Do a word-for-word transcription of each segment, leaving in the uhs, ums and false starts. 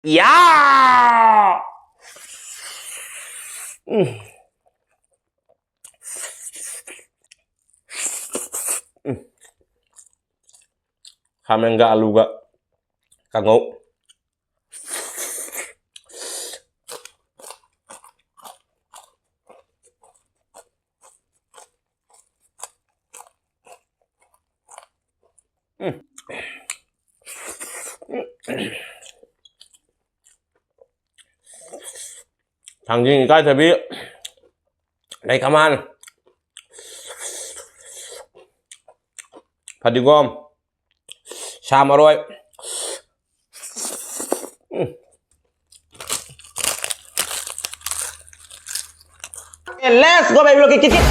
ꯌꯥ! ꯎꯝ꯫ ꯎꯝ꯫ ꯈꯥꯃꯦꯟꯒ ꯑꯂꯨꯒ ꯀꯥꯡꯉꯧ꯫ ꯎꯝ꯫ ꯊꯥꯡꯖꯤꯡ, ꯏꯀꯥꯏꯊꯕꯤ, ꯂꯩꯈꯃꯥꯟ, ꯐꯗꯤꯒꯣꯝ, ꯁꯥ ꯃꯔꯣꯏ꯫ ꯎꯝ꯫ Let's go, baby, look at kitchen.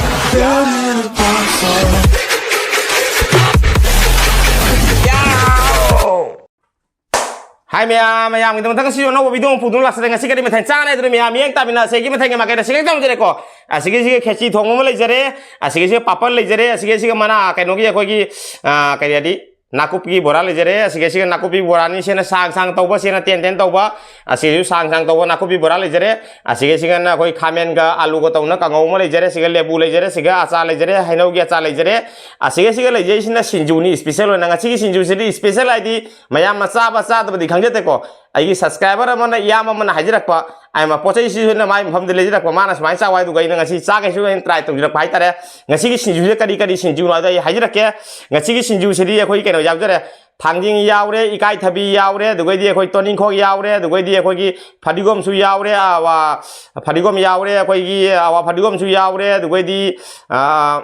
ꯍꯥꯏ ꯃꯌꯥꯝ, ꯃꯌꯥꯝꯒꯤꯗꯃꯛꯇ ꯉꯁꯤꯁꯨ ꯑꯅꯧꯕ video ꯑꯃ ꯄꯨꯗꯨꯅ ꯂꯥꯛꯆꯔꯦ꯫ ꯉꯁꯤ ꯀꯔꯤ ꯃꯊꯦꯜ ꯆꯥꯅꯤ ꯍꯥꯏꯗꯨꯅ ꯃꯌꯥꯝ ꯃꯤꯠꯌꯦꯡ ꯇꯥꯃꯤꯟꯅꯁꯦ꯫ ꯑꯩꯒꯤ ꯃꯊꯦꯜꯒꯤ ꯃꯀꯩꯗ ꯁꯤꯒꯩ ꯇꯧꯖꯔꯦꯀꯣ꯫ ꯑꯁꯤꯒꯤꯁꯤꯒ ꯈꯦꯆꯤ ꯊꯣꯡꯕ ꯑꯃ ꯂꯩꯖꯔꯦ, ꯑꯁꯤꯒꯤꯁꯤꯒ ꯄꯥꯄꯔ ꯂꯩꯖꯔꯦ, ꯑꯁꯤꯒꯤꯁꯤꯒ ꯃꯅꯥ ꯀꯩꯅꯣꯒꯤ ꯑꯩꯈꯣꯏꯒꯤ, ꯑ, ꯀꯔꯤ ꯍꯥꯏꯗꯤ, ꯅꯥꯀꯨꯞꯄꯤꯒꯤ ꯕꯣꯔꯥ ꯂꯩꯖꯔꯦ꯫ ꯑꯁꯤꯒꯤꯁꯤꯒ ꯅꯥꯀꯨꯞꯄꯤ ꯕꯣꯔꯥꯅꯤ, ꯁꯤꯅ ꯁꯥꯡ ꯁꯥꯡ ꯇꯧꯕ, ꯁꯤꯅ ꯇꯦꯟ ꯇꯦꯟ ꯇꯧꯕ꯫ ꯑꯁꯤꯁꯨ ꯁꯥꯡ ꯁꯥꯡ ꯇꯧꯕ ꯅꯥꯀꯨꯞꯄꯤ ꯕꯣꯔꯥ ꯂꯩꯖꯔꯦ꯫ ꯑꯁꯤꯒꯤꯁꯤꯒꯅ ꯑꯩꯈꯣꯏ ꯈꯥꯃꯦꯟꯒ ꯑꯂꯨꯒ ꯇꯧꯅ ꯀꯥꯡꯉꯧ ꯑꯃ ꯂꯩꯖꯔꯦ꯫ ꯁꯤꯒ ꯂꯦꯕꯨ ꯂꯩꯖꯔꯦ, ꯁꯤꯒ ꯑꯆꯥꯔ ꯂꯩꯖꯔꯦ, ꯍꯩꯅꯧꯒꯤ ꯑꯆꯥꯔ ꯂꯩꯖꯔꯦ꯫ ꯑꯁꯤꯒ ꯁꯤꯒ ꯂꯩꯖꯩꯁꯤꯅ ꯁꯤꯡꯖꯨꯅꯤ, special ꯑꯣꯏꯅ꯫ ꯉꯁꯤꯒꯤ ꯁꯤꯡꯖꯨꯁꯤꯗꯤ special ꯍꯥꯏꯗꯤ ꯃꯌꯥꯝꯅ ꯆꯥꯕ ꯆꯥꯗꯕꯗꯤ ꯈꯪꯖꯗꯦꯀꯣ, ꯑꯩꯒꯤ subscriber ꯑꯃꯅ, ꯏꯌꯥꯝꯕ ꯑꯃꯅ ꯍꯥꯏꯖꯔꯛꯄ, ꯑꯩꯅ ꯄꯣꯠ ꯆꯩꯁꯤꯁꯨ ꯑꯩꯅ ꯃꯥꯏ ꯃꯐꯝꯗ ꯂꯩꯖꯔꯛꯄ, ꯃꯥꯅ ꯁꯨꯃꯥꯏꯅ ꯆꯥꯎ ꯍꯥꯏꯗꯨꯒ ꯑꯩꯅ ꯉꯁꯤ ꯆꯥꯒꯩꯁꯨ ꯑꯩꯅ try ꯇꯧꯖꯔꯛꯄ ꯍꯥꯏꯇꯥꯔꯦ꯫ ꯉꯁꯤꯒꯤ ꯁꯤꯡꯖꯨꯁꯤꯗ ꯀꯔꯤ ꯀꯔꯤ ꯁꯤꯡꯖꯨꯅꯣ ꯍꯥꯏꯗꯣ ꯑꯩ ꯍꯥꯏꯖꯔꯛꯀꯦ꯫ ꯉꯁꯤꯒꯤ ꯁꯤꯡꯖꯨꯁꯤꯗꯤ ꯑꯩꯈꯣꯏ ꯀꯩꯅꯣ ꯌꯥꯎꯖꯔꯦ, ꯊꯥꯡꯖꯤꯡ ꯌꯥꯎꯔꯦ, ꯏꯀꯥꯏꯊꯕꯤ ꯌꯥꯎꯔꯦ, ꯑꯗꯨꯒꯩꯗꯤ ꯑꯩꯈꯣꯏ ꯇꯣꯅꯤꯡꯈꯣꯛ ꯌꯥꯎꯔꯦ, ꯑꯗꯨꯒꯩꯗꯤ ꯑꯩꯈꯣꯏꯒꯤ ꯐꯗꯤꯒꯣꯝꯁꯨ ꯌꯥꯎꯔꯦ, ꯑꯋꯥ, ꯐꯗꯤꯒꯣꯝ ꯌꯥꯎꯔꯦ, ꯑꯩꯈꯣꯏꯒꯤ ꯑꯋꯥ ꯐꯗꯤꯒꯣꯝꯁꯨ ꯌꯥꯎꯔꯦ, ꯑꯗꯨꯒꯩꯗꯤ, ꯑꯥ,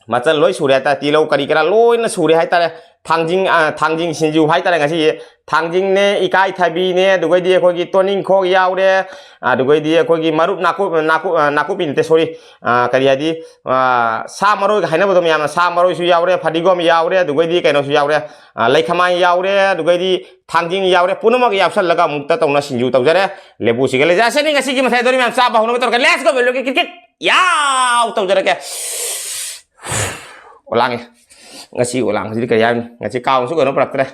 ꯃꯆꯜ ꯂꯣꯏ ꯁꯨꯔꯦ ꯍꯥꯏꯇꯥꯔꯦ꯫ ꯇꯤꯜꯍꯧ ꯀꯔꯤ ꯀꯔꯥ ꯂꯣꯏꯅ ꯁꯨꯔꯦ ꯍꯥꯏꯇꯥꯔꯦ꯫ ꯊꯥꯡꯖꯤꯡ, ꯑ, ꯊꯥꯡꯖꯤꯡ ꯁꯤꯡꯖꯨ ꯍꯥꯏꯇꯥꯔꯦ ꯉꯁꯤꯁꯦ꯫ ꯊꯥꯡꯖꯤꯡꯅꯦ, ꯏꯀꯥꯏꯊꯕꯤꯅꯦ, ꯑꯗꯨꯒꯩꯗꯤ ꯑꯩꯈꯣꯏꯒꯤ ꯇꯣꯅꯤꯡꯈꯣꯛ ꯌꯥꯎꯔꯦ, ꯑꯗꯨꯒꯩꯗꯤ ꯑꯩꯈꯣꯏꯒꯤ ꯃꯔꯨꯞ ꯅꯥꯀꯨꯞ-, ꯅꯥꯀꯨꯞ-, ꯑ, ꯅꯥꯀꯨꯞꯄꯤ ꯅꯠꯇꯦ, sorry, ꯑ, ꯀꯔꯤ ꯍꯥꯏꯗꯤ, ꯑ, ꯁꯥ ꯃꯔꯣꯏꯒ ꯍꯥꯏꯅꯕꯗꯣ ꯃꯌꯥꯝꯅ, ꯁꯥ ꯃꯔꯣꯏꯁꯨ ꯌꯥꯎꯔꯦ, ꯐꯗꯤꯒꯣꯝ ꯌꯥꯎꯔꯦ, ꯑꯗꯨꯒꯩꯗꯤ ꯀꯩꯅꯣꯁꯨ ꯌꯥꯎꯔꯦ, ꯑ, ꯂꯩꯈꯃꯥꯟ ꯌꯥꯎꯔꯦ, ꯑꯗꯨꯒꯩꯗꯤ ꯊꯥꯡꯖꯤꯡ ꯌꯥꯎꯔꯦ, ꯄꯨꯝꯅꯃꯛ ꯌꯥꯎꯁꯜꯂꯒ ꯑꯃꯨꯛꯇ ꯇꯧꯅ ꯁꯤꯡꯖꯨ ꯇꯧꯖꯔꯦ꯫ ꯂꯦꯕꯨꯁꯤꯒ ꯂꯩꯖꯔꯦ꯫ ꯑꯁꯤꯅꯤ ꯉꯁꯤꯒꯤ ꯃꯊꯦꯜ꯫ ꯑꯗꯨꯗꯤ ꯃꯌꯥꯝ ꯆꯥꯕ ꯍꯧꯅꯕ ꯇꯧꯔꯒ let's go, ꯕꯦꯂꯨꯒꯤ ꯀꯤꯠ ꯀꯤꯠ꯫ ꯌꯥꯎ! ꯇꯧꯖꯔꯒꯦ꯫ ꯑꯣꯂꯥꯡꯉꯦ꯫ ꯉꯁꯤ ꯑꯣꯂꯥꯡꯕꯁꯤꯗꯤ ꯀꯔꯤ ꯍꯥꯏꯕꯅꯤ? ꯉꯁꯤ ꯀꯥꯡꯁꯨ ꯀꯩꯅꯣ ꯄꯨꯔꯛꯇ꯭ꯔꯦ꯫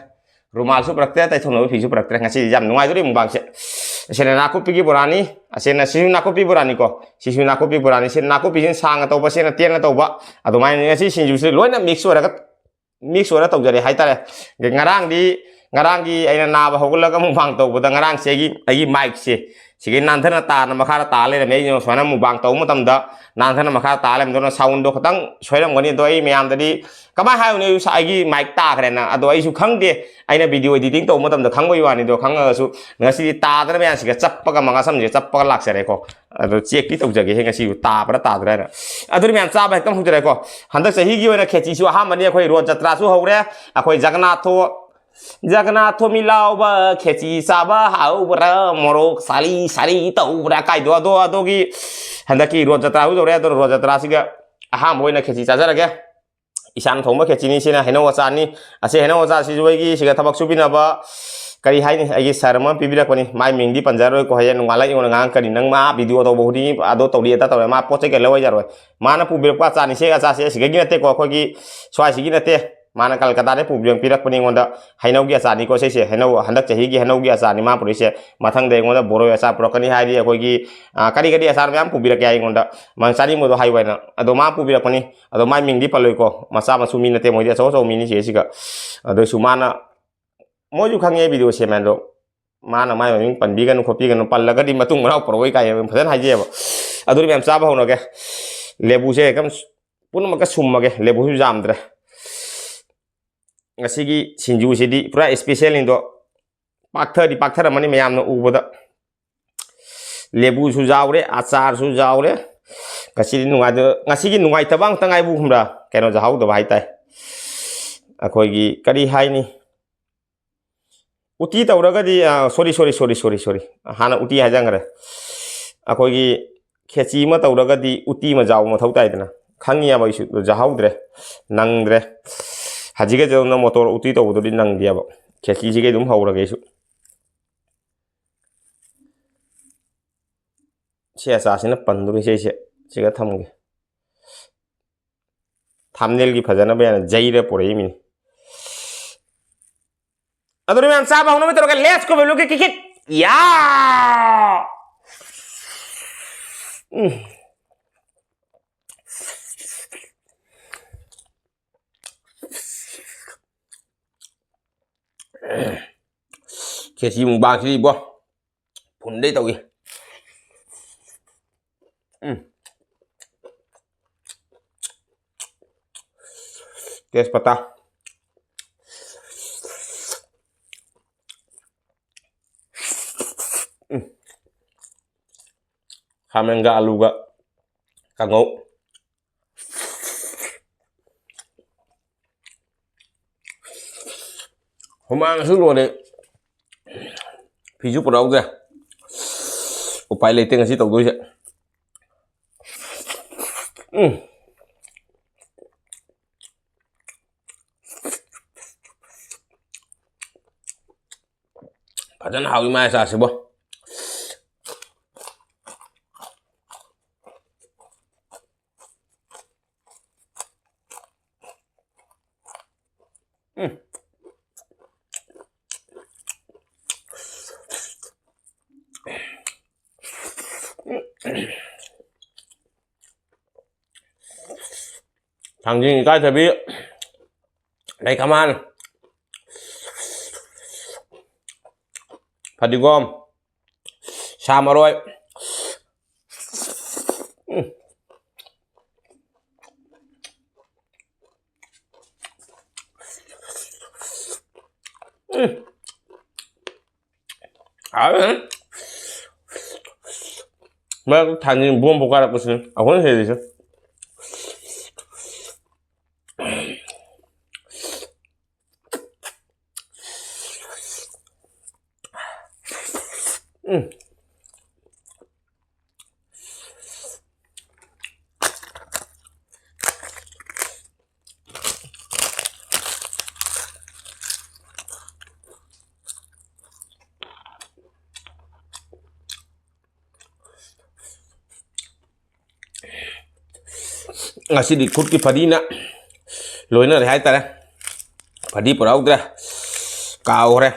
ꯔꯨꯃꯥꯜꯁꯨ ꯄꯨꯔꯛꯇ꯭ꯔꯦ, ꯇꯩꯊꯣꯛꯅꯕ ꯐꯤꯁꯨ ꯄꯨꯔꯛꯇ꯭ꯔꯦ꯫ ꯉꯁꯤꯗꯤ ꯌꯥꯝ ꯅꯨꯡꯉꯥꯏꯗꯣꯔꯤ ꯃꯨꯛꯕꯥꯡꯁꯦ꯫ ꯑꯁꯤꯅ ꯅꯥꯀꯨꯞꯄꯤꯒꯤ ꯕꯣꯔꯥꯅꯤ, ꯑꯁꯤꯅ ꯁꯤꯁꯨ ꯅꯥꯀꯨꯞꯄꯤ ꯕꯣꯔꯥꯅꯤꯀꯣ꯫ ꯁꯤꯁꯨ ꯅꯥꯀꯨꯞꯄꯤ ꯕꯣꯔꯥꯅꯤ, ꯁꯤ ꯅꯥꯀꯨꯞꯄꯤꯁꯤꯅ ꯁꯥꯡꯅ ꯇꯧꯕ, ꯁꯤꯅ ꯇꯦꯟꯅ ꯇꯧꯕ꯫ ꯑꯗꯨꯃꯥꯏꯅ ꯉꯁꯤ ꯁꯤꯡꯖꯨꯁꯤ ꯂꯣꯏꯅ ꯃꯤꯛꯁ ꯑꯣꯏꯔꯒ, ꯃꯤꯛꯁ ꯑꯣꯏꯔ ꯇꯧꯖꯔꯦ ꯍꯥꯏꯇꯥꯔꯦ꯫ ꯉꯔꯥꯡꯗꯤ, ꯉꯔꯥꯡꯒꯤ ꯑꯩꯅ ꯅꯥꯕ ꯍꯧꯒꯠꯂꯒ ꯃꯨꯛꯕꯥꯡ ꯇꯧꯕꯗ ꯉꯔꯥꯡꯁꯦ ꯑꯩꯒꯤ, ꯑꯩꯒꯤ ꯃꯥꯏꯛꯁꯦ ꯁꯤꯒꯤ ꯅꯥꯟꯊꯅ ꯇꯥꯅ ꯃꯈꯥꯗ ꯇꯥ ꯂꯩꯔꯝꯃꯦ꯫ ꯑꯩꯅ ꯁꯨꯃꯥꯏꯅ ꯃꯨꯛꯕꯥꯡ ꯇꯧꯕ ꯃꯇꯝꯗ ꯅꯥꯟꯊꯅ ꯃꯈꯥꯗ ꯇꯥ ꯂꯩꯔꯝꯗꯅ ꯁꯥꯎꯟꯗꯣ ꯈꯤꯇꯪ ꯁꯣꯏꯔꯝꯒꯅꯤ꯫ ꯑꯗꯣ ꯑꯩ ꯃꯌꯥꯝꯗꯗꯤ ꯀꯃꯥꯏꯅ ꯍꯥꯏꯔꯨꯅꯤ, ꯑꯩꯒꯤ ꯃꯥꯏꯛ ꯇꯥꯈ꯭ꯔꯦꯅ꯫ ꯑꯗꯣ ꯑꯩꯁꯨ ꯈꯪꯗꯦ, ꯑꯩꯅ ꯚꯤꯗꯤꯑꯣ ꯏꯗꯤꯇꯤꯡ ꯇꯧꯕ ꯃꯇꯝꯗ ꯈꯪꯕꯒꯤ ꯋꯥꯅꯤꯗꯣ꯫ ꯈꯪꯉꯒꯁꯨ ꯉꯁꯤꯗꯤ ꯇꯥꯗꯅ ꯃꯌꯥꯝꯁꯤꯒ ꯆꯞꯄꯒ ꯃꯉꯥ ꯁꯝꯁꯤꯒ ꯆꯞꯄꯒ ꯂꯥꯛꯆꯔꯦꯀꯣ꯫ ꯑꯗꯣ ꯆꯦꯛꯇꯤ ꯇꯧꯖꯒꯦꯍꯦ ꯉꯁꯤꯕꯨ ꯇꯥꯕ꯭ꯔꯥ ꯇꯥꯗ꯭ꯔꯥ ꯍꯥꯏꯅ꯫ ꯑꯗꯨꯗꯤ ꯃꯌꯥꯝ ꯆꯥꯕ ꯍꯦꯛꯇ ꯍꯧꯖꯔꯦꯀꯣ꯫ ꯍꯟꯗꯛ ꯆꯍꯤꯒꯤ ꯑꯣꯏꯅ ꯈꯦꯆꯤꯁꯨ ꯑꯍꯥꯟꯕꯅꯤ, ꯑꯩꯈꯣꯏ ꯔꯣꯠ ꯖꯇ꯭ꯔꯥꯁꯨ ꯍꯧꯔꯦ꯫ ꯑꯩꯈꯣꯏ ꯖꯒꯅꯥꯊꯣ, ꯖꯒꯅꯥꯊꯣ ꯃꯤꯂꯥꯎꯕ ꯈꯦꯆꯤ ꯆꯥꯕ ꯍꯥꯎꯕ꯭ꯔꯥ, ꯃꯣꯔꯣꯛ ꯁꯥꯔꯤ ꯁꯥꯔꯤ ꯇꯧꯕ꯭ꯔꯥ ꯀꯥꯏꯗꯣ, ꯑꯗꯣ ꯑꯗꯨꯒꯤ ꯍꯟꯗꯛꯀꯤ ꯔꯣꯠ ꯖꯇ꯭ꯔꯥꯁꯨ ꯇꯧꯔꯦ꯫ ꯑꯗꯣ ꯔꯣꯠ ꯖꯇ꯭ꯔꯥꯁꯤꯒ ꯑꯍꯥꯟꯕ ꯑꯣꯏꯅ ꯈꯦꯆꯤ ꯆꯥꯖꯔꯒꯦ꯫ ꯏꯁꯥꯅ ꯊꯣꯡꯕ ꯈꯦꯆꯤꯅꯤ꯫ ꯁꯤꯅ ꯍꯩꯅꯧ ꯑꯆꯥꯔꯅꯤ꯫ ꯑꯁꯤ ꯍꯩꯅꯧ ꯑꯆꯥꯔꯁꯤꯁꯨ ꯑꯩꯒꯤ ꯁꯤꯒ ꯊꯕꯛ ꯁꯨꯕꯤꯅꯕ, ꯀꯔꯤ ꯍꯥꯏꯅꯤ, ꯑꯩꯒꯤ ꯁꯥꯔ ꯑꯃ ꯄꯤꯕꯤꯔꯛꯄꯅꯤ꯫ ꯃꯥꯏ ꯃꯤꯡꯗꯤ ꯄꯟꯖꯔꯣꯏꯀꯣ, ꯍꯌꯦꯡ ꯅꯣꯡꯉꯥꯜꯂꯒ ꯑꯩꯉꯣꯟꯗ ꯉꯥꯡꯉꯛꯀꯅꯤ, "ꯅꯪ ꯃꯥ ꯚꯤꯗꯤꯑꯣ ꯇꯧꯕ ꯈꯨꯗꯤꯡꯒꯤ ꯑꯗꯣ ꯇꯧꯔꯤ ꯑꯗꯥ ꯇꯧꯔꯦ, ꯃꯥ ꯄꯣꯠ ꯆꯩ ꯀꯩ ꯂꯧ ꯍꯥꯏꯖꯔꯣꯏ"꯫ ꯃꯥꯅ ꯄꯨꯕꯤꯔꯛꯄ ꯑꯆꯥꯔꯅꯤ꯫ ꯁꯤ ꯑꯆꯥꯔꯁꯦ ꯑꯁꯤꯗꯒꯤ ꯅꯠꯇꯦꯀꯣ, ꯑꯩꯈꯣꯏꯒꯤ ꯁ꯭ꯋꯥꯏꯁꯤꯒꯤ ꯅꯠꯇꯦ꯫ ꯃꯥꯅ ꯀꯜꯀꯇꯥꯗꯒꯤ ꯄꯨꯕꯤꯔꯛꯄꯤꯔꯛꯄꯅꯤ ꯑꯩꯉꯣꯟꯗ꯫ ꯍꯩꯅꯧꯒꯤ ꯑꯆꯥꯔꯅꯤꯀꯣ ꯁꯤꯁꯦ, ꯍꯩꯅꯧ, ꯍꯟꯗꯛ ꯆꯍꯤꯒꯤ ꯍꯩꯅꯧꯒꯤ ꯑꯆꯥꯔꯅꯤ ꯃꯥ ꯄꯨꯔꯛꯏꯁꯦ꯫ ꯃꯊꯪꯗ ꯑꯩꯉꯣꯟꯗ ꯕꯣꯔꯣꯏ ꯑꯆꯥꯔ ꯄꯨꯔꯛꯀꯅꯤ ꯍꯥꯏꯔꯤ꯫ ꯑꯩꯈꯣꯏꯒꯤ, ꯑ, ꯀꯔꯤ ꯀꯔꯤ ꯑꯆꯥꯔ ꯃꯌꯥꯝ ꯄꯨꯕꯤꯔꯛꯀꯦ ꯍꯥꯏ ꯑꯩꯉꯣꯟꯗ꯫ ꯃꯥ ꯆꯥꯅꯤꯡꯕꯗꯣ ꯍꯥꯏꯌꯨ ꯍꯥꯏꯅ꯫ ꯑꯗꯣ ꯃꯥ ꯄꯨꯕꯤꯔꯛꯄꯅꯤ꯫ ꯑꯗꯣ ꯃꯥꯏ ꯃꯤꯡꯗꯤ ꯄꯜꯂꯣꯏꯀꯣ, ꯃꯆꯥ ꯃꯁꯨ ꯃꯤ ꯅꯠꯇꯦ, ꯃꯣꯏꯗꯤ ꯑꯆꯧ ꯑꯆꯧꯕ ꯃꯤꯅꯤ ꯁꯤꯁꯤꯒ꯫ ꯑꯗꯨꯁꯨ ꯃꯥꯅ, ꯃꯣꯏꯁꯨ ꯈꯪꯉꯦ ꯚꯤꯗꯤꯑꯣ ꯁꯦꯝꯃꯦ ꯑꯗꯣ, ꯃꯥꯅ ꯃꯥꯏ ꯃꯃꯤꯡ ꯄꯟꯕꯤꯒꯅꯨ ꯈꯣꯠꯄꯤꯒꯅꯨ, ꯄꯜꯂꯒꯗꯤ ꯃꯇꯨꯡ ꯃꯅꯥꯎ ꯄꯨꯔꯛꯑꯣꯏ ꯀꯥꯏꯅ ꯐꯖꯅ ꯍꯥꯏꯖꯩꯑꯕ꯫ ꯑꯗꯨꯗꯤ ꯃꯌꯥꯝ ꯆꯥꯕ ꯍꯧꯅꯒꯦ꯫ ꯂꯦꯕꯨꯁꯦ ꯍꯦꯛꯇ ꯄꯨꯝꯅꯃꯛꯀ ꯁꯨꯝꯃꯒꯦ, ꯂꯦꯕꯨꯁꯨ ꯌꯥꯝꯗ꯭ꯔꯦ꯫ ꯉꯁꯤꯒꯤ ꯁꯤꯡꯖꯨꯁꯤꯗꯤ ꯄꯨꯔꯥ ꯏꯁꯄꯤꯁꯦꯜꯅꯤꯗꯣ꯫ ꯄꯥꯛꯊꯗꯤ ꯄꯥꯛꯊꯔꯝꯃꯅꯤ ꯃꯌꯥꯝꯅ ꯎꯕꯗ꯫ ꯂꯦꯕꯨꯁꯨ ꯌꯥꯎꯔꯦ, ꯑꯆꯥꯔꯁꯨ ꯌꯥꯎꯔꯦ꯫ ꯉꯁꯤꯗꯤ ꯅꯨꯡꯉꯥꯏꯇ-, ꯉꯁꯤꯒꯤ ꯅꯨꯡꯉꯥꯏꯇꯕ ꯑꯃꯇ ꯉꯥꯏꯕꯨ ꯈꯪꯕ꯭ꯔꯥ? ꯀꯩꯅꯣ ꯌꯥꯍꯧꯗꯕ ꯍꯥꯏꯇꯥꯔꯦ꯫ ꯑꯩꯈꯣꯏꯒꯤ ꯀꯔꯤ ꯍꯥꯏꯅꯤ? ꯎꯇꯤ ꯇꯧꯔꯒꯗꯤ, ꯑ, ꯁꯣꯔꯤ, ꯁꯣꯔꯤ, ꯁꯣꯔꯤ, ꯁꯣꯔꯤ, ꯁꯣꯔꯤ꯫ ꯍꯥꯟꯅ ꯎꯇꯤ ꯍꯥꯏꯖꯟꯈ꯭ꯔꯦ꯫ ꯑꯩꯈꯣꯏꯒꯤ ꯈꯦꯆꯤ ꯑꯃ ꯇꯧꯔꯒꯗꯤ ꯎꯇꯤ ꯑꯃ ꯌꯥꯎꯕ ꯃꯊꯧ ꯇꯥꯏꯗꯅ꯫ ꯈꯪꯉꯤꯑꯕ ꯑꯩꯁꯨ, ꯑꯗꯨ ꯌꯥꯍꯧꯗ꯭ꯔꯦ, ꯅꯪꯗ꯭ꯔꯦ꯫ ꯍꯧꯖꯤꯛꯀ ꯆꯠꯂꯨꯅ ꯃꯣꯇꯣꯔ ꯎꯇꯤ ꯇꯧꯕꯗꯨꯗꯤ ꯅꯪꯗꯦꯕ꯫ ꯈꯦꯆꯤꯁꯤꯒꯤ ꯑꯗꯨꯝ ꯍꯧꯔꯒꯦ ꯑꯩꯁꯨ꯫ ꯁꯤ ꯑꯆꯥꯔꯁꯤꯅ ꯄꯟꯗꯣꯔꯤꯁꯦ ꯑꯩꯁꯦ꯫ ꯁꯤꯒ ꯊꯝꯒꯦ꯫ ꯊꯝꯅꯦꯜꯒꯤ ꯐꯖꯅꯕ ꯌꯥꯅ ꯖꯩꯔ ꯄꯨꯔꯛꯏ ꯃꯤꯅꯤ꯫ ꯑꯗꯨꯅ ꯃꯌꯥꯝ ꯆꯥꯕ ꯍꯧꯅꯕ ꯇꯧꯔꯒ, let's go, ꯕꯦꯕꯤ ꯂꯨꯛꯀꯤ ꯀꯤꯛ ꯀꯤꯛ꯫ ꯌꯥ! ꯎꯝ꯫ ꯈꯦꯆꯤ ꯃꯨꯛꯕꯥꯡꯁꯤꯗꯤ ꯏꯕꯣ, ꯐꯨꯟꯗꯩ ꯇꯧꯏ꯫ ꯎꯝ꯫ ꯇꯦꯖꯄꯇꯥ꯫ ꯎꯝ꯫ ꯈꯥꯃꯦꯟꯒ ꯑꯂꯨꯒ ꯀꯥꯡꯉꯧ꯫ ꯍꯨꯃꯥꯡꯁꯨ ꯂꯣꯏꯔꯦ꯫ ꯐꯤꯁꯨ ꯄꯨꯔꯛꯍꯧꯗ꯭ꯔꯦ꯫ ꯎꯄꯥꯏ ꯂꯩꯇꯦ ꯉꯁꯤ ꯇꯧꯗꯣꯏꯁꯦ꯫ ꯎꯝ꯫ ꯐꯖꯅ ꯍꯥꯎꯏ ꯃꯥꯏ ꯑꯆꯥꯔꯁꯤꯕꯣ꯫ ꯎꯝ꯫ ꯊꯥꯡꯖꯤꯡ, ꯏꯀꯥꯏꯊꯕꯤ, ꯂꯩ ꯀꯃꯥꯟ, ꯐꯗꯤꯒꯣꯝ, ꯁꯥ ꯃꯔꯣꯏ꯫ ꯎꯝ꯫ ꯎꯝ꯫ ꯍꯥꯎꯋꯦ꯫ ꯃꯔꯛꯇ ꯊꯥꯡꯖꯤꯡ ꯕꯣꯝ ꯄꯣꯛꯈꯥꯏꯔꯛꯄꯁꯤꯅꯤ ꯑꯩꯈꯣꯏꯅ ꯍꯦꯜꯂꯤꯁꯦ꯫ ꯎꯝ꯫ ꯉꯁꯤꯗꯤ ꯈꯨꯠꯀꯤ ꯐꯗꯤꯅ ꯂꯣꯏꯅꯔꯦ ꯍꯥꯏꯇꯥꯔꯦ꯫ ꯐꯗꯤ ꯄꯨꯔꯛꯍꯧꯗ꯭ꯔꯦ꯫ ꯀꯥꯎꯈ꯭ꯔꯦ꯫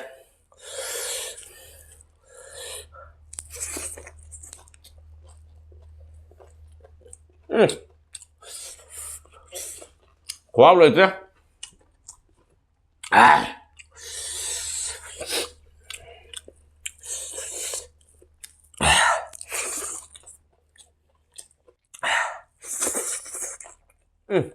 ꯎꯝ꯫ ꯈꯨꯍꯥꯎ ꯂꯩꯇ꯭ꯔꯦ꯫ ꯑꯥ꯫ ꯎꯝ꯫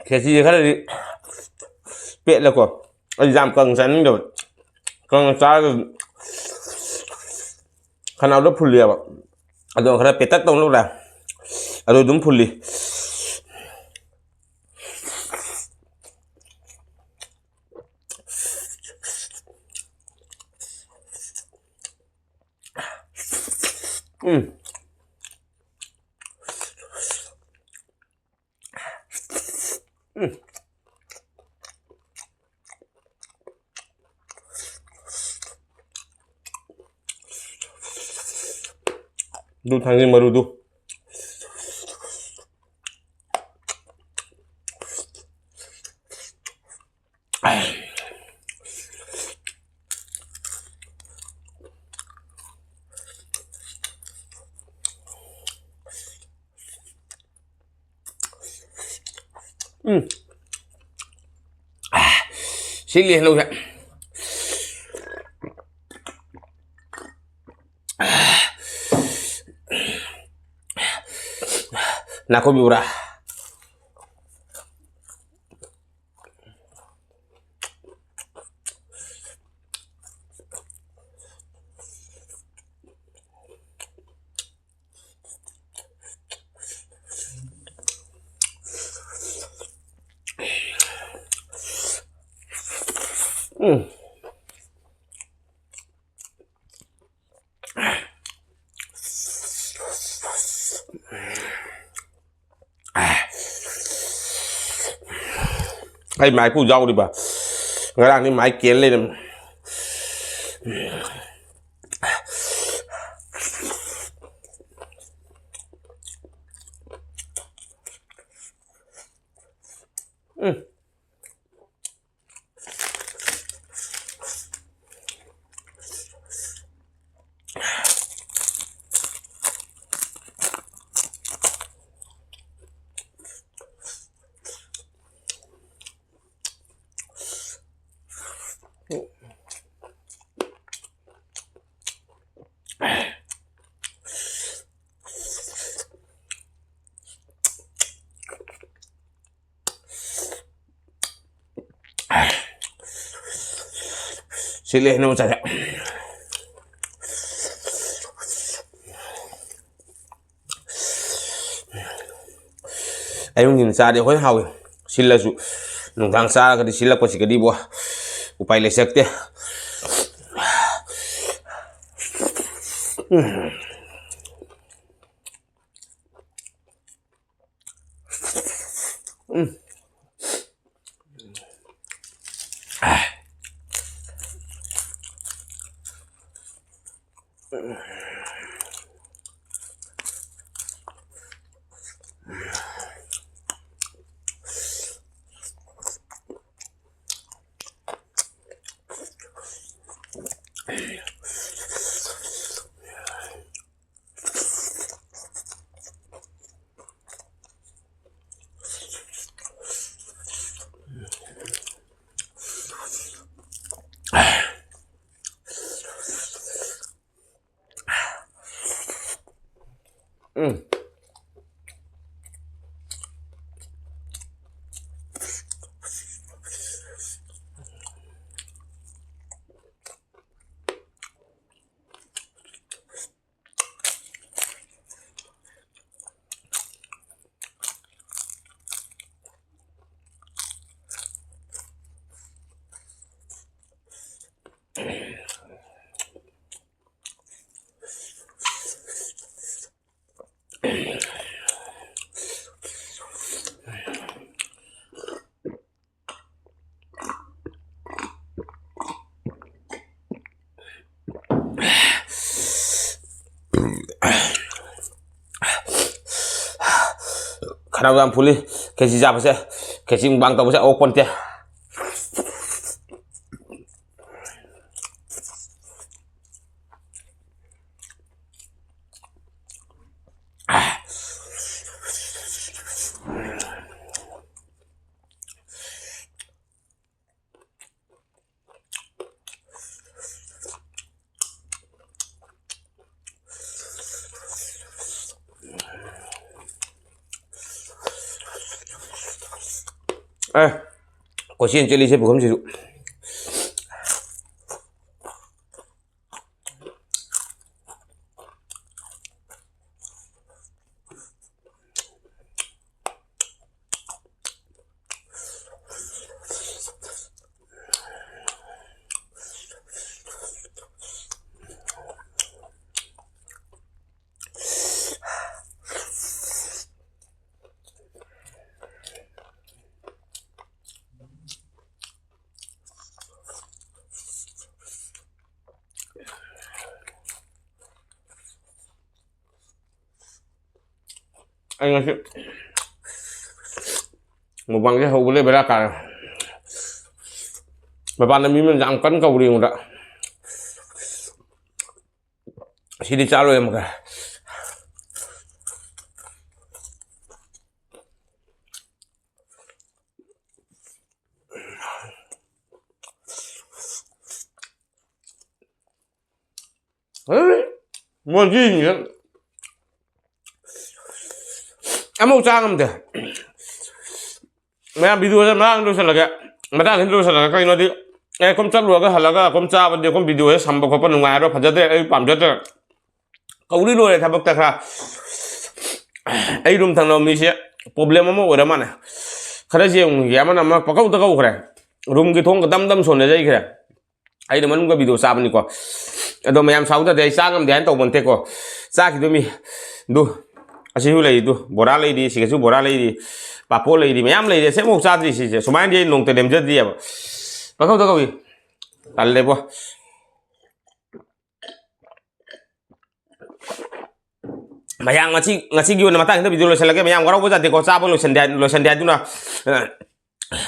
ꯈꯦꯆꯤꯁꯦ ꯈꯔꯗꯤ ꯄꯦꯠꯂꯦꯀꯣ꯫ ꯑꯩ ꯌꯥꯝ ꯀꯪꯅ ꯆꯥꯅꯤꯡꯗꯕ꯫ ꯀꯪꯅ ꯆꯥꯔꯒ ꯈꯅꯥꯎꯗ ꯐꯨꯜꯂꯦꯕ꯫ ꯑꯗꯣ ꯈꯔ ꯄꯦꯇꯛ ꯇꯧꯅꯕ ꯂꯥꯛꯑꯦ꯫ ꯑꯗꯨ ꯑꯗꯨꯝ ꯐꯨꯜꯂꯤ꯫ ꯎꯝ꯫ ꯎꯝ꯫ ꯑꯗꯨ ꯊꯥꯡꯖꯤꯡ ꯃꯔꯨꯗꯨ꯫ ꯎꯝ꯫ ꯁꯤꯠꯂꯤ ꯍꯩꯅꯧꯁꯦ꯫ ꯅꯥꯀꯨꯞꯄꯤ ꯕꯣꯔꯥ꯫ ꯎꯝ꯫ ꯑꯩ ꯃꯥꯏꯀꯨ ꯌꯥꯎꯔꯤꯕ꯫ ꯉꯔꯥꯡꯗꯤ ꯃꯥꯏ ꯀꯦꯜ ꯂꯩꯔꯝꯃꯦ꯫ ꯎꯝ꯫ ꯁꯤꯜꯂꯦ, ꯍꯩꯅꯧ ꯃꯆꯥꯁꯦ꯫ ꯑꯌꯨꯛ ꯅꯨꯡꯊꯤꯜ ꯆꯥꯔꯗꯤ ꯑꯩꯈꯣꯏꯅ ꯍꯥꯎꯏ꯫ ꯁꯤꯜꯂꯁꯨ ꯅꯨꯡꯗꯥꯡ ꯆꯥꯔꯒꯗꯤ ꯁꯤꯜꯂꯛꯄꯁꯤꯒꯗꯤꯕꯣ ꯎꯄꯥꯏ ꯂꯩꯁꯛꯇꯦ꯫ ꯎꯝ꯫ ꯎꯝ꯫ ꯎꯝ꯫ ꯈꯅꯥꯎ ꯌꯥꯝ ꯐꯨꯜꯂꯤ ꯈꯦꯆꯤ ꯆꯥꯕꯁꯦ꯫ ꯈꯦꯆꯤ ꯃꯨꯛꯕꯥꯡ ꯇꯧꯕꯁꯦ ꯑꯣꯛ ꯄꯣꯟꯇꯦ꯫ ꯑꯦ, ꯀꯣꯏꯆꯦꯟ ꯆꯦꯜꯂꯤꯁꯦ ꯄꯨꯈꯝꯁꯤꯁꯨ꯫ ꯑꯩ ꯉꯁꯤ ꯃꯨꯛꯕꯥꯡꯁꯦ ꯍꯧꯕꯗꯩ ꯕꯦꯔꯥ ꯀꯥꯔꯦ꯫ ꯃꯄꯥꯟꯗ ꯃꯤ ꯑꯃꯅ ꯌꯥꯝ ꯀꯟꯅ ꯀꯧꯔꯤ ꯑꯩꯉꯣꯟꯗ꯫ ꯁꯤꯗꯤ ꯆꯥꯔꯣꯏ ꯑꯃꯨꯛꯀ꯫ ꯃꯣꯏꯒꯤꯁꯦ ꯑꯃꯐꯥꯎ ꯆꯥ ꯉꯝꯗꯦ꯫ ꯃꯌꯥꯝ videoꯁꯦ ꯃꯇꯥꯡ ꯂꯣꯏꯁꯤꯜꯂꯒꯦ꯫ ꯃꯇꯥꯡꯁꯤꯗ ꯂꯣꯏꯁꯤꯜꯂꯒꯦ꯫ ꯀꯩꯅꯣꯗꯤ, ꯑꯦ, ꯀꯨꯝ ꯆꯠꯂꯨꯔꯒ ꯍꯜꯂꯒ ꯀꯨꯝ ꯆꯥꯕꯗꯤ ꯀꯨꯝ videoꯁꯦ ꯁꯝꯕ ꯈꯣꯠꯄ ꯅꯨꯡꯉꯥꯏꯔꯣꯏ, ꯐꯖꯗ꯭ꯔꯦ, ꯑꯩ ꯄꯥꯝꯖꯗ꯭ꯔꯦ꯫ ꯀꯧꯔꯤ ꯂꯣꯏꯔꯦ ꯊꯕꯛꯇ ꯈꯔ꯫ ꯑꯩ room ꯊꯪꯅꯕ ꯃꯤꯁꯦ problem ꯑꯃ ꯑꯣꯏꯔ ꯃꯥꯜꯂꯦ꯫ ꯈꯔ ꯌꯦꯡꯉꯨꯒꯦ, ꯑꯃꯅ ꯑꯃ ꯄꯪꯀꯧꯗ ꯀꯧꯈ꯭ꯔꯦ꯫ Roomꯒꯤ ꯊꯣꯡꯒ ꯗꯝ ꯗꯝ ꯁꯣꯟꯅꯖꯩꯈ꯭ꯔꯦ꯫ ꯑꯩꯅ ꯃꯅꯨꯡꯗ video ꯆꯥꯕꯅꯤꯀꯣ꯫ ꯑꯗꯣ ꯃꯌꯥꯝ ꯁꯥꯎꯗꯗꯤ ꯑꯩ ꯆꯥ ꯉꯝꯗꯦ ꯍꯥꯏꯅ ꯇꯧꯕ ꯅꯠꯇꯦꯀꯣ꯫ ꯆꯥꯈꯤꯗꯣꯏ ꯃꯤ ꯗꯨ, ꯑꯁꯤꯁꯨ ꯂꯩꯔꯤ ꯗꯨ, ꯕꯣꯔꯥ ꯂꯩꯔꯤ, ꯁꯤꯒꯁꯨ ꯕꯣꯔꯥ ꯂꯩꯔꯤ, ꯄꯥꯐꯣꯔ ꯂꯩꯔꯤ, ꯃꯌꯥꯝ ꯂꯩꯔꯤ꯫ ꯑꯁꯤꯃꯐꯥꯎ ꯆꯥꯗ꯭ꯔꯤ ꯁꯤꯁꯦ꯫ ꯁꯨꯃꯥꯏꯅꯗꯤ ꯑꯩ ꯅꯣꯡꯃꯇ ꯂꯦꯝꯖꯗ꯭ꯔꯤꯑꯕ꯫ ꯄꯪꯀꯧꯗ ꯀꯧꯏ꯫ ꯇꯜꯂꯦꯕꯣ꯫ ꯃꯌꯥꯝ ꯉꯁꯤ, ꯉꯁꯤꯒꯤ ꯑꯣꯏꯅ ꯃꯇꯥꯡꯁꯤꯗ video ꯂꯣꯏꯁꯤꯜꯂꯒꯦ꯫ ꯃꯌꯥꯝ ꯋꯥꯔꯧꯕ ꯌꯥꯗꯦꯀꯣ, ꯆꯥꯕ ꯂꯣꯏꯁꯟꯗꯦ ꯍꯥꯏ-, ꯂꯣꯏꯁꯟꯗꯦ ꯍꯥꯏꯗꯨꯅ, ꯑ,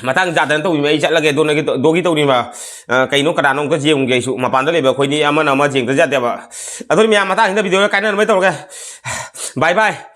ꯃꯇꯥꯡ ꯆꯥꯗꯅ ꯇꯧꯕꯤꯕ, ꯑꯩ ꯆꯠꯂꯒꯦ꯫ ꯑꯗꯣ ꯅꯒꯤ ꯇ-, ꯗꯣꯒꯤ ꯇꯧꯔꯤꯕ, ꯑ, ꯀꯩꯅꯣ, ꯀꯅꯥꯅꯣ ꯑꯝꯇ ꯌꯦꯡꯉꯨꯒꯦ꯫ ꯑꯩꯁꯨ ꯃꯄꯥꯟꯗ ꯂꯩꯕ ꯑꯩꯈꯣꯏꯅꯤ ꯑꯃꯅ ꯑꯃ ꯌꯦꯡꯗ ꯌꯥꯗꯦꯕ꯫ ꯑꯗꯨꯅ ꯃꯌꯥꯝ ꯃꯇꯥꯡꯁꯤꯗ video ꯀꯥꯏꯅꯅꯕ ꯇꯧꯔꯒꯦ꯫ Bye bye꯫